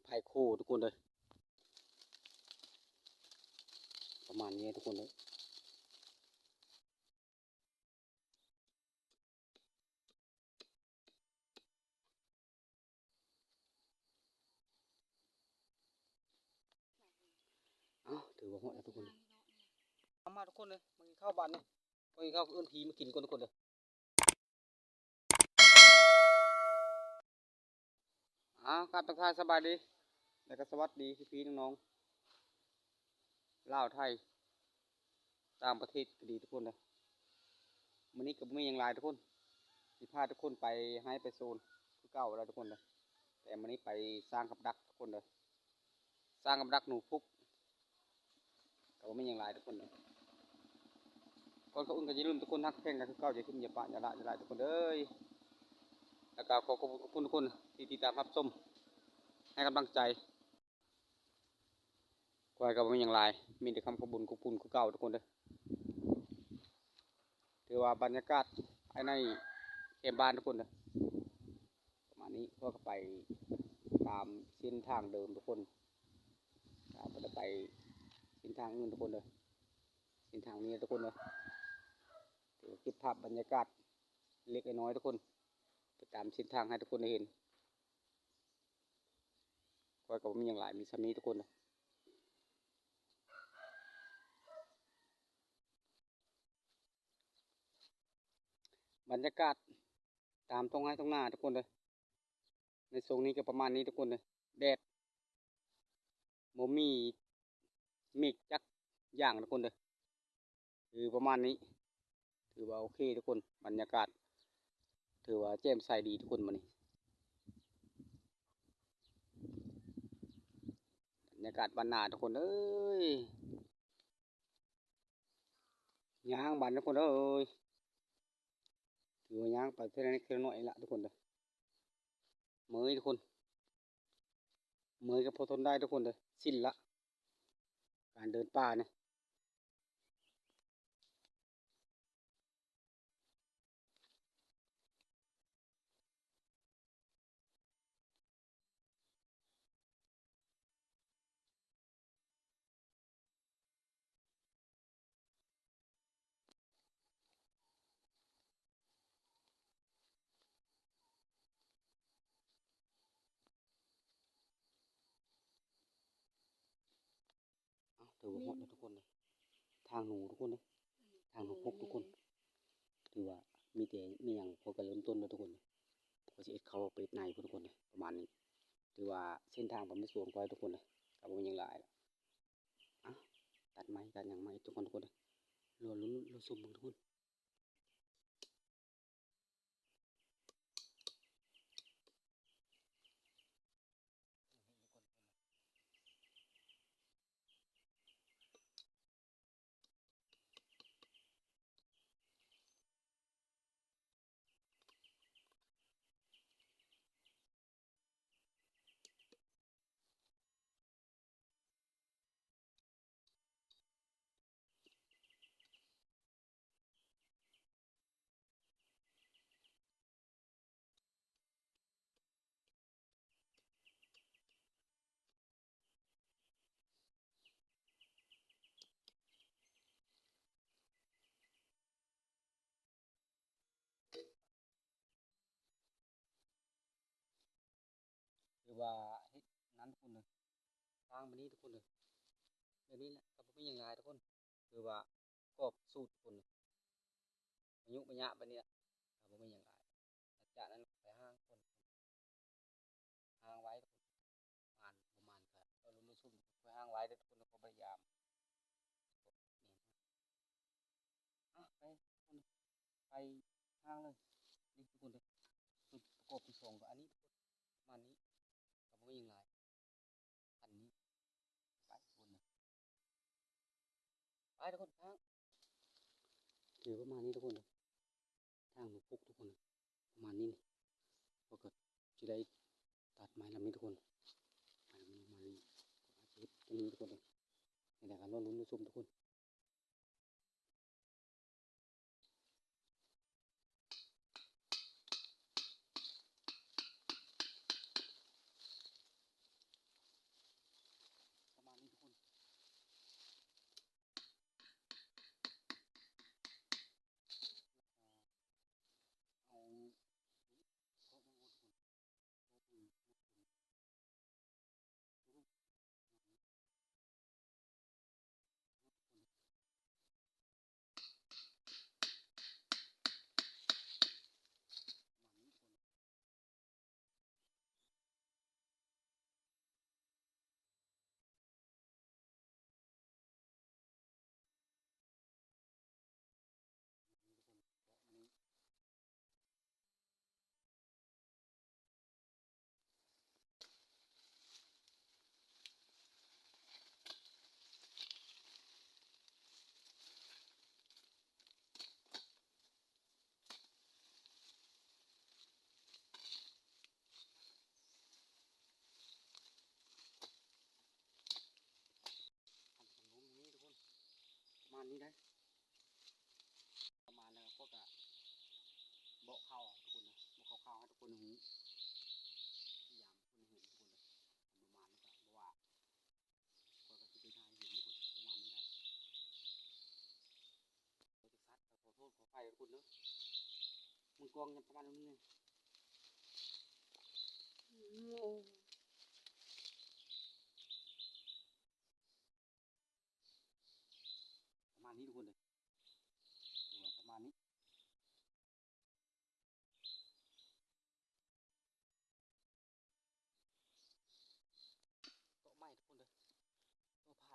ໄພໂຄທຸກຄົນເດີ ປະມານນີ້ທຸກຄົນເດີ. ເອົ້າ ຖືວ່າຮອດແລ້ວທຸກຄົນ ເອົາມາທຸກຄົນເດີ ມາກິນເຂົ້າບາດນີ້ ມາກິນເຂົ້າ ເອີ້ນຜີມາກິນກ່ອນທຸກຄົນເດີ. ອາ ກາບທັກທາຍສະບາຍດີ ແລະກະສະຫວັດດີພີ່ໆນ້ອງໆ ລາວ ໄທ ຕ່າງປະເທດກະດີທຸກຄົນເດີ. ມື້ນີ້ກະບໍ່ມີຫຍັງຫຼາຍທຸກຄົນ ຊິພາທຸກຄົນໄປໄຮ່ໄປສວນຄືເກົ່າແລ້ວທຸກຄົນເດີ. ແຕ່ມື້ນີ້ໄປສ້າງກັບດັກທຸກຄົນເດີ ສ້າງກັບດັກໜູພຸກ ກະບໍ່ມີຫຍັງຫຼາຍທຸກຄົນເດີ. ກ່ອນອື່ນກະຢ່າລືມທຸກຄົນ ຮັກແພງກັນຄືເກົ່າ ຢ່າຖິ້ມຢ່າປະຢ່າລະຢ່າລາຍທຸກຄົນເອີຍ. ແລະກະຂໍຂອບຄຸນທຸກຄົນທີ່ຕິດຕາມຮັບຊົມ ໃຫ້ກຳລັງໃຈ. ຂ້ອຍກະບໍ່ມີຫຍັງຫຼາຍ ມີແຕ່ຄຳຂອບຄຸນຂອບຄຸນຄືເກົ່າທຸກຄົນເດີ. ຖືວ່າບັນຍາກາດພາຍໃນແຄມບ້ານທຸກຄົນເດີ ປະມານນີ້. ພວກກະໄປຕາມເສັ້ນທາງເດີມທຸກຄົນ ກະບໍ່ໄດ້ໄປເສັ້ນທາງອື່ນທຸກຄົນເດີ ເສັ້ນທາງນີ້ທຸກຄົນເດີ. ຖືວ່າເກັບພາບບັນຍາກາດເລັກໆນ້ອຍໆທຸກຄົນ ໄປຕາມເສັ້ນທາງໃຫ້ທຸກຄົນໄດ້ເຫັນ. ຂ້ອຍກະບໍ່ມີຫຍັງຫຼາຍ ມີສ່ຳນີ້ທຸກຄົນເດີ. ບັນຍາກາດຕາມທົ່ງໄຮ່ທົ່ງນາທຸກຄົນເດີ ໃນຊ່ວງນີ້ກະປະມານນີ້ທຸກຄົນເດີ. ແດດ ບໍ່ມີເມກຈັກຢ່າງທຸກຄົນເດີ. ຄືປະມານນີ້ ຖືວ່າໂອເຄທຸກຄົນ ບັນຍາກາດຖືວ່າແຈ່ມໃສດີທຸກຄົນມື້ນີ້ ບັນຍາກາດບ້ານນາທຸກຄົນເອີຍ. ຍ່າງບາດນີ້ທຸກຄົນເອີຍ ຖືວ່າຍ່າງໄປເທື່ອເລັກເທື່ອນ້ອຍລະທຸກຄົນເດີ. ເມື່ອຍທຸກຄົນ ເມື່ອຍກະພໍທົນໄດ້ທຸກຄົນເດີ ຊິນລະ ການເດີນປ່ານີ້. ເອົ້າ ຖືວ່າຮອດແລ້ວທຸກຄົນເດີ ທາງໜູທຸກຄົນເດີ ທາງໜູພຸກທຸກຄົນ. ຖືວ່າມີແຕ່ ມີຫຍັງ ພວກກະເລີ່ມຕົ້ນແລ້ວທຸກຄົນເດີ ພວກກະຊິເຮັດເຂົ້າໄປເຮັດໃນພຸ້ນທຸກຄົນເດີ ປະມານນີ້. ຖືວ່າເສັ້ນທາງໄປໃນສວນຂ້ອຍທຸກຄົນເດີ ກະບໍ່ມີຫຍັງຫຼາຍ. ອ່ະ ຕັດໄມ້ຕັດຫຍັງມາອີກທຸກຄົນ ທຸກຄົນເດີ ລໍລຸ້ນ ລໍຊົມເບິ່ງທຸກຄົນ. ຖືວ່າເຮັດນັ້ນທຸກຄົນເດີ ສ້າງບາດນີ້ທຸກຄົນເດີ ແບບນີ້ແຫຼະ ກະບໍ່ມີຫຍັງຫຼາຍທຸກຄົນ. ຄືວ່າກອບສູດຄົນ ອາຍຸບະຍະບາດນີ້ລະ ກະບໍ່ມີຫຍັງຫຼາຍ. ຫຼັງຈາກນັ້ນໄປຫ້າງຄົນ ຫ້າງໄວ້ທຸກຄົນ ໝານບໍ່ໝານກະເອົາລົມມາຊຸມ ຂ້ອຍຫ້າງໄວ້ເດີທຸກຄົນ ຂ້ອຍບໍ່ໄດ້ຢາມ. ອ່ະ ໄປທຸກຄົນ ໄປຫ້າງເລີຍ. ນີ້ທຸກຄົນເດີ ຊຸດປະກອບທີສອງກະອັນນີ້ທຸກຄົນ ປະມານນີ້ ກະບໍ່ມີຫຍັງຫຼາຍ. ຄັນນີ້ ໄປທຸກຄົນເດີ ໄປທຸກຄົນ ທາງ ຖືປະມານນີ້ທຸກຄົນເດີ ທາງໜູພຸກທຸກຄົນ ປະມານນີ້. ເຮົາກະຊິໄດ້ຕັດໄມ້ລຳນີ້ທຸກຄົນ ໄມ້ລຳນີ້ປະມານນີ້ ເຮັດຕົງນີ້ທຸກຄົນເດີ. ນີ້ແຫຼະກະລໍລຸ້ນລໍຊົມທຸກຄົນ. ເ ອັນນີ້ໄດ້ ປະມານແລ້ວ ພວກກະເບາະຂ່າວທຸກຄົນນະ ເບາະຂ່າວໃຫ້ທຸກຄົນຮູ້ ຍາມທຸກຄົນເຫັນທຸກຄົນເດີ ປະມານນີ້ກະບໍ່ວ່າ ຂ້ອຍກໍຊິໄປຖ່າຍເຫັນທຸກຄົນ ປະມານນີ້ແຫຼະ ໂອ້ຍ ຈັກສັດ ຂໍໂທດຂໍອະໄພທຸກຄົນເດີ ເບິ່ງກ້ອງຍັງປະມານນີ້ ປະມານນີ້ທຸກຄົນເດີ ຖືວ່າປະມານນີ້ ເກາະໄມ້ທຸກຄົນເດີ ເກາະພາດນີ້ ເອີຍ ຂອງຄົນຂອງຄົນປ່າ ກຳລັງຮ້ອຍຄ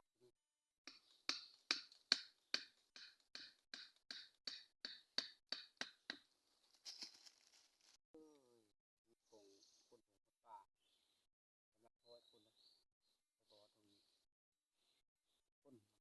ົນເດີ ບໍ່ວ່າຕົງນີ້ ຄົນ ເອົ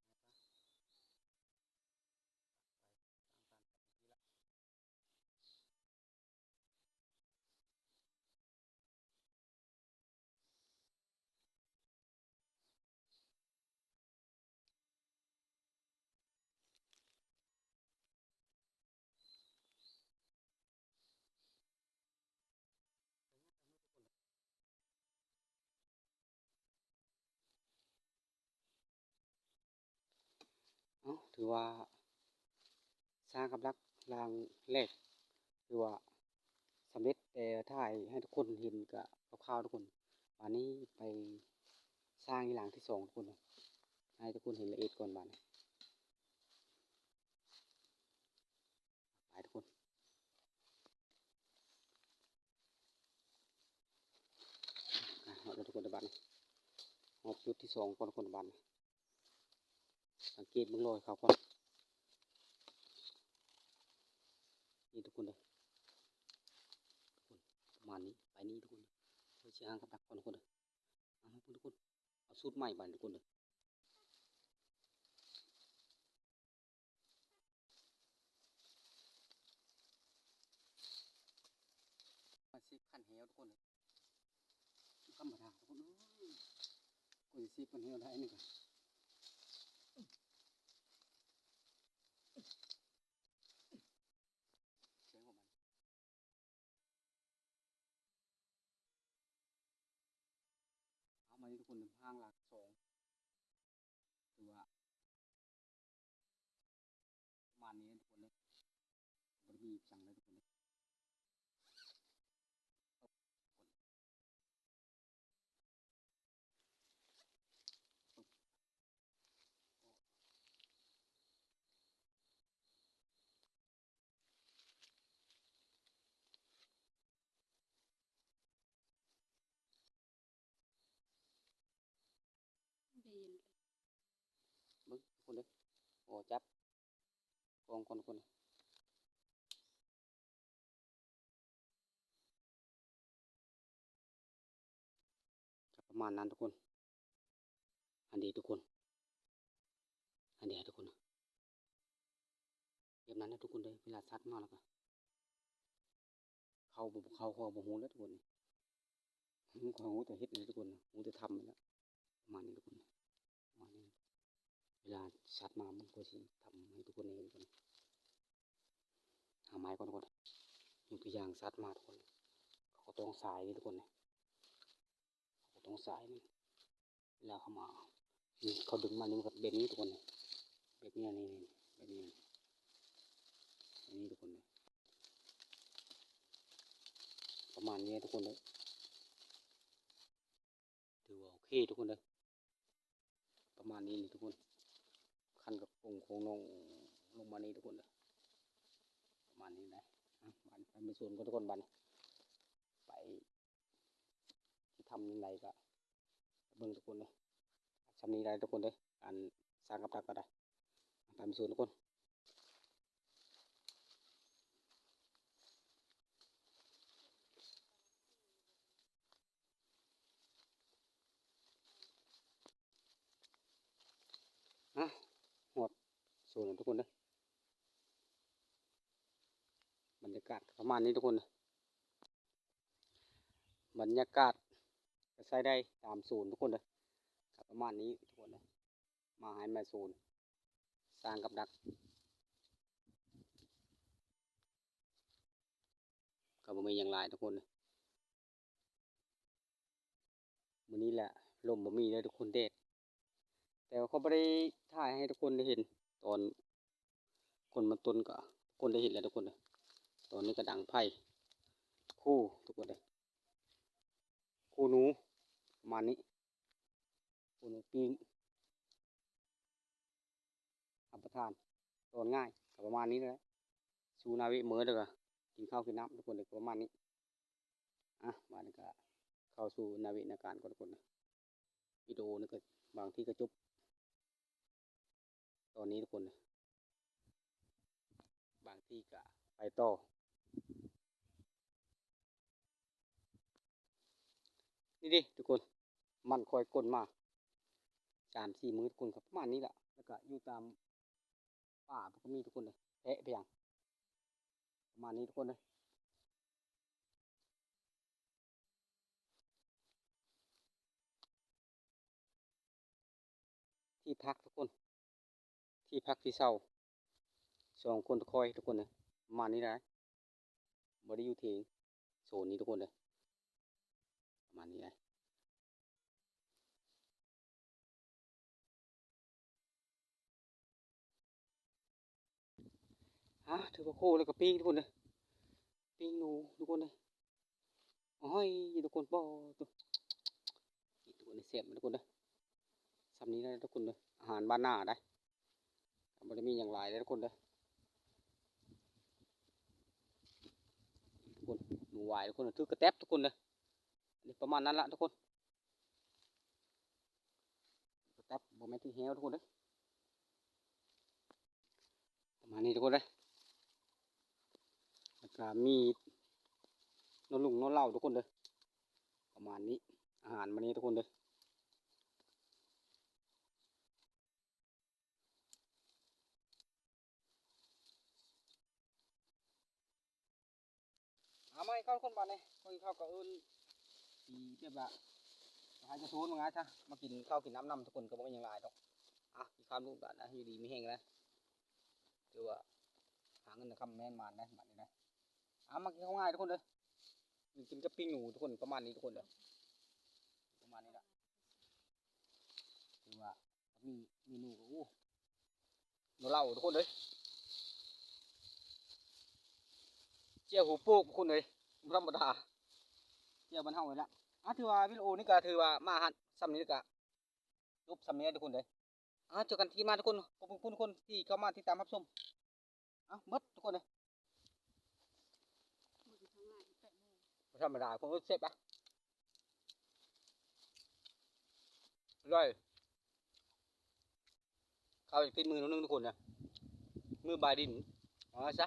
້າ ຖືວ່າສ້າງກັບຫຼັກລ້າງແລກ ຖືວ່າສຳເລັດ ແຕ່ຖ່າຍໃຫ້ທຸກຄົນເຫັນກະຄ່າວໆ ທຸກຄົນ ບາດນີ້ໄປສ້າງອີກຫຼັງທີສອງ ທຸກຄົນ ໃຫ້ທຸກຄົນເຫັນລະອຽດກ່ອນບາດນີ້ ໄປທຸກຄົນ ອ່ະ ຮອດແລ້ວທຸກຄົນ ບາດນີ້ຮອດຈຸດທີສອງກ່ອນ ທຸກຄົນ ບາດນີ້ ສັງເກດເບິ່ງລອຍເຂົາກ່ອນ ນີ້ທຸກຄົນເດີ ປະມານນີ້ ໄປນີ້ທຸກຄົນ ຂ້ອຍຊິຫາກັບດັກກ່ອນທຸກຄົນເດີ ເອົາ ທຸກຄົນ ເອົາສູດໃໝ່ບາດນີ້ທຸກຄົນເດີ. ມາຊິບຄັນແຮວທຸກຄົນເອີຍ ບໍ່ທຳມະດາທຸກຄົນເອີຍ ກວ່າຊິສິບຄັນແຮວໄດ້ນີ້ກະ ສຽງຂອງມັນ ເອົາມານີ້ທຸກຄົນ ທາງຫຼັກສອງ ຖືວ່າປະມານນີ້ທຸກຄົນເດີ ບໍ່ໄດ້ມີຫຍັງເລີຍທຸກຄົນເດີ. ໄດ້ຍິນ ເບິ່ງທຸກຄົນເດີ ໂອ້ ຈັບກອງກ່ອນທຸກຄົນ ປະມານນັ້ນທຸກຄົນ ອັນນີ້ທຸກຄົນ ອັນນີ້ທຸກຄົນ ແບບນັ້ນແຫຼະທຸກຄົນເດີ ເວລາສັດມາແລ້ວກະ ເຂົ້າບໍ່ເຂົ້າ ຂ້ອຍບໍ່ຮູ້ແຫຼະທຸກຄົນ ຂ້ອຍຮູ້ແຕ່ເຮັດນີ້ທຸກຄົນ ຮູ້ແຕ່ທຳນີ້ແຫຼະ ປະມານນີ້ທຸກຄົນ ປະມານນີ້ ເວລາສັດມາ ມັນກໍຊິທຳໃຫ້ທຸກຄົນໄດ້ເຫັນກັນ ຫາໄມ້ກ່ອນທຸກຄົນ ຍົກຕົວຢ່າງສັດມາທຸກຄົນ ເຂົາກໍຕ້ອງສາຍນີ້ທຸກຄົນ ເຂົາກໍຕ້ອງສາຍນີ້ ເວລາເຂົາມາ ນີ້ ເຂົາດຶງມານີ້ ມັນກໍເປັນນີ້ທຸກຄົນ ແບບນີ້ ນີ້ ນີ້ ແບບນີ້ ນີ້ທຸກຄົນ ປະມານນີ້ທຸກຄົນເດີ. ຖືວ່າໂອເຄທຸກຄົນເດີ ປະມານນີ້ນີ້ທຸກຄົນ ຄັນກັບກົງໂຄ້ງນ້ອງລົງມານີ້ທຸກຄົນເດີ ປະມານນີ້ນະ ອ່ະ ບາດໄປເມືອສວນກ່ອນທຸກຄົນ ບາດນີ້ໄປ ຊິທຳຈັ່ງໃດກະເບິ່ງທຸກຄົນເດີ ສ່ຳນີ້ໄດ້ທຸກຄົນເດີ ການສ້າງກັບດັກກະໄດ້ ໄປເມືອສວນທຸກຄົນ. ອ່ະ ຮອດສວນແລ້ວທຸກຄົນເດີ ບັນຍາກາດປະມານນີ້ທຸກຄົນເດີ ບັນຍາກາດກະໃຊ້ໄດ້ຕາມສວນທຸກຄົນເດີ ກະປະມານນີ້ທຸກຄົນເດີ. ມາໃຫ້ມາສວນ ສ ຕ່າງກັບດັກ ກໍບໍ່ມີຫຍັງຫຼາຍທຸກຄົນ. ມື້ນີ້ແຫຼະ ລົມບໍ່ມີເລີຍທຸກຄົນ ແດດ ແຕ່ວ່າເຂົາບໍ່ໄດ້ຖ່າຍໃຫ້ທຸກຄົນໄດ້ເຫັນ ຕອນຄົນມາຕົນກໍທຸກຄົນໄດ້ເຫັນແລ້ວທຸກຄົນເດີ. ຕອນນີ້ກໍດັງໄຟຄູ່ທຸກຄົນເດີ ຄູ່ໜູປະມານນີ້ ຄູ່ໜູປີ້ງ ຮັບປະທານຕອນງ່າຍກໍປະມານນີ້ແຫຼະ. ສູ່ນາເວະເມີແລ້ວກໍກິນເຂົ້າກິນນ້ຳທຸກຄົນເດີ ກໍປະມານນີ້. ອ່ະ ບາດນີ້ກໍເຂົ້າສູ່ນາເວະນາການກ່ອນທຸກຄົນເດີ. ວິດີໂອນີ້ກໍບາງທີກໍຈົບຕອນນີ້ທຸກຄົນເດີ ບາງທີກໍໄປຕໍ່. ນີ້ເດ້ທຸກຄົນ ມັນຄ່ອຍກົ້ນມາສາມສີ່ມື້ທຸກຄົນ ກໍປະມານນີ້ແຫຼະ. ແລ້ວກໍຢູ່ຕາມປ່າກໍມີທຸກຄົນເດ້ ແພະພຽງ ປະມານນີ້ທຸກຄົນເດ້. ທີ່ພັກທຸກຄົນ ທີ່ພັກທີ່ເຊົ່າ ສອງຄົນຄອຍທຸກຄົນເດ້ ປະມານນີ້ໄດ໋ ບໍ່ໄດ້ຢູ່ເທິງໂຊນນີ້ທຸກຄົນເດ້ ປະມານນີ້ໄດ໋. ອ່າ ຖືວ່າໂຄແລ້ວກໍປີ້ງທຸກຄົນເດີ ປີ້ງໜູທຸກຄົນເດີ. ໂອ້ຍ ທຸກຄົນ ບໍ່ ທຸກ ທຸກຄົນ ແຊບທຸກຄົນເດີ. ຊ່ຳນີ້ແຫຼະທຸກຄົນເດີ ອາຫານບ້ານນາໄດ໋ ບໍ່ໄດ້ມີຫຍັງຫຼາຍເດ້ທຸກຄົນເດີ. ທຸກຄົນ ໜູຫວາຍທຸກຄົນ ຖືກກະແຕັບທຸກຄົນເດີ. ນີ້ປະມານນັ້ນລະທຸກຄົນ ກະແຕັບ ບໍ່ແມ່ນຖືກແຮ້ວທຸກຄົນເດີ. ປະມານນີ້ທຸກຄົນເດີ ແລ້ວກະມີໜໍ່ລຸງໜໍ່ເຫຼົ່າທຸກຄົນເດີ ປະມານນີ້ ອາຫານມື້ນີ້ທຸກຄົນເດີ. ເອົາ ມາກິນເຂົ້າທຸກຄົນ ບາດນີ້ ກິນເຂົ້າກໍເອີ້ນ ຊິແບບວ່າ ໃຫ້ຈະຊວນວ່າງ່າຍຊະ ມາກິນເຂົ້າກິນນ້ຳນຳທຸກຄົນ ກໍບໍ່ມີຫຍັງຫຼາຍດອກ. ອ່ະ ກິນຂ້າວລູກຫຼານນະ ຢູ່ດີມີແຮງນະ ຖືວ່າຫາເງິນນະຄຳແມ່ນໝານນະ ບາດນີ້ນະ. ເອົາ ມາກິນເຂົ້າງ່າຍທຸກຄົນເດີ ກິນກັບປີ້ງໜູທຸກຄົນ ປະມານນີ້ທຸກຄົນເດີ ປະມານນີ້ລະ ຖືວ່າ ມີເມນູກໍ ໂອ້ ໜໍ່ເຫຼົ່າທຸກຄົນເອີຍ ແຈ່ວຫົວໂປກທຸກຄົນເອີຍ ບໍ່ທຳມະດາ ແຈ່ວບ້ານເຮົານີ້ລະ. ອ່າ ຖືວ່າວິດີໂອນີ້ກໍຖືວ່າມາຮອດຊ່ຳນີ້ກໍຈົບຊ່ຳນີ້ທຸກຄົນເອີຍ. ອ່າ ເຈີກັນຄລິບໜ້າທຸກຄົນ ຂອບຄຸນທຸກຄົນທີ່ເຂົ້າມາຕິດຕາມຮັບຊົມ. ເອົາ ເບິດທຸກຄົນເອີຍ ບໍ່ທຳມະດາ ຄົນເອີຍ ແຊບປະ ອະລ່ອຍ ເຂົ້າອີກຕິດມືໜ້ອຍໜຶ່ງທຸກຄົນເອີຍ ມືບາຍດິນ ເອົາຊະ.